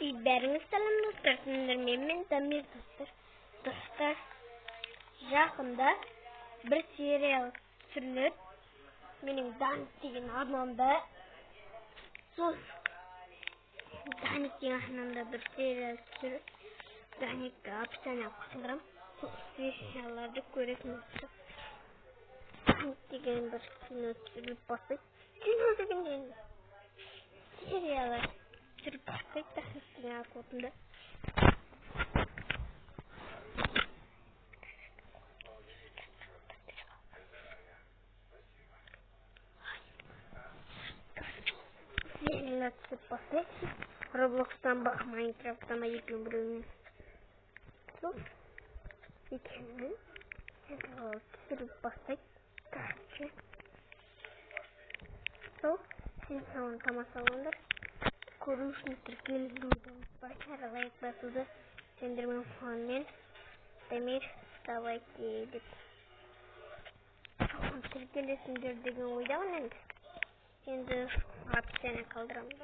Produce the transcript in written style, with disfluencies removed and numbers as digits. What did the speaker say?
Бәріңіз сәлем достар, сіздермен мен Дамир достар. Достар, жақында бір сериал түсіріледі. Менің Даник деген арнамда. Сол Даник деген арнамда бір сериал түсіріп, Даникті описание қалдырамын. Сол сериалдарды көресің. Даник деген бір кино түсіріліп бастайды. Кино дегенде сериалы түсіріп бастайды Даник деген аккаунтымда. Сериалдар түсіріп бастайды. Роблокстан ба, Майнкрафттан ба, екеуінің біреуінен. Сол екеуінің сериал түсіріп бастайды. Короче, сол сериалын тамашалаңдар. Көру үшін тіркелуді ұмытпаңдар, лайк басуды. Сендермен мен Дамир, давайте деп тіркелесіңдер деген ойдамын енді. Енді описание қалдырамын.